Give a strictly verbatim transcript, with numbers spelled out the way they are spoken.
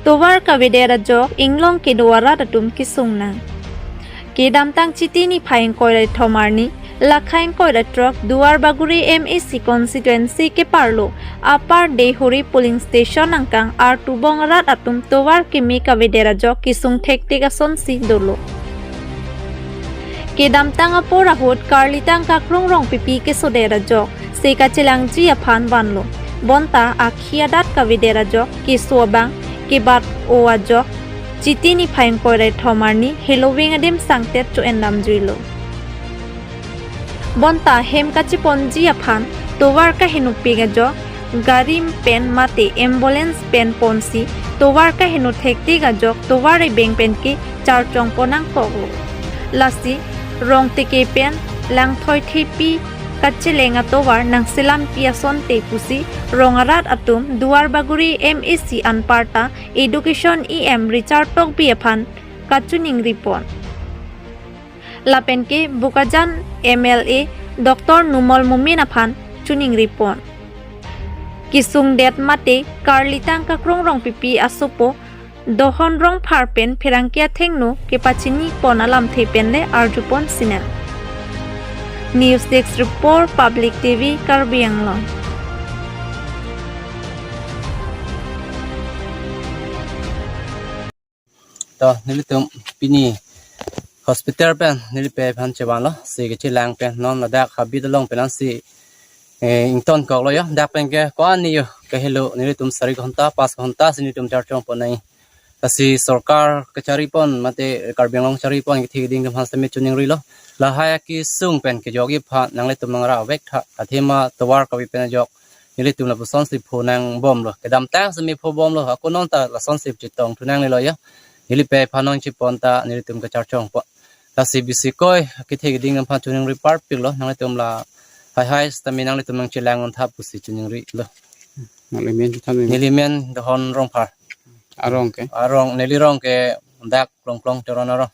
Tovar kavedet ajok inglong kedo arat atum kesung nang. Kedamtang Chiti niphai ingkoi ra kethom arni, lakha ingkoi ra throk Duar Bagori M A C constituency keparlo Upper Deihori polling station angkang artubong arat atum tovar keme kavedet ajok kesung thektik asonsi dolo. Kedamtang apor ahut karlitang kakrong rongpipi kesodet ajok se kachelangji aphan vanlo. Bonta akhi adat kavedet ajok keso abang kebat-o ajok Chiti niphai ingkoi ra kethom arni heloving adim sangtet cho-en damjuilo. Bonta hem kacheponji aphan tovar kahenopik ajok gari pen mate ambulance pen ponsi tovar kaheno thektik ajok tovar ebeng penke charchongpon nangkoklo. Lasi rong teke pen langthoi thepi kacheleng atovar nangselampi asonte pusi rong arat atum Duar Bagori M A C anparta Education E M Richard Tokbi aphan kachiningripon. Lapenke Bokajan M L A Doctor Numal Momin aphan chiningripon. Kesungdet mate karlitang kakrong rongpipi asopo Dohon Rongphar pen pherangke athengno kepachinipon alamthe penle arjupon sinang. News Desk Report, Public T V, Karbi Anglong. To nelitum pini hospital pen neli pei aphan chevanlo, si kachelang pen non ladak habit along pen si eh, ingtonkoklo yo, dak penke ko-an ni yo, kahelo nelitum sari ghonta, pas ghonta si nelitum charchongpon nang. Lasi sorkar kacharipon mate Karbi Anglong charipon kethe keding atum aphan sitame chiningrilo. Lahai akesung pen kejokji aphan nanglitum nangra vek tha, athema tovar kave pen ajok nelitum lapusonsi phu nangbomlo. Kedamtang sitame phubomlo, ako non ta lasonsi chetong thu nanglelo yo. Neli pei aphan non chepon ta nelitum kacharchongpo. Lasi bisi koi kethe keding atum aphan chiningri parpiklo, nanglitum lahai hai sitame nanglitum nangchelang-un tha pusi chiningrilo. Nangli men tha nang. Neli men Dohon Rongphar. Arong ke? Arong, neli rong ke dak Klongklong Teron arong.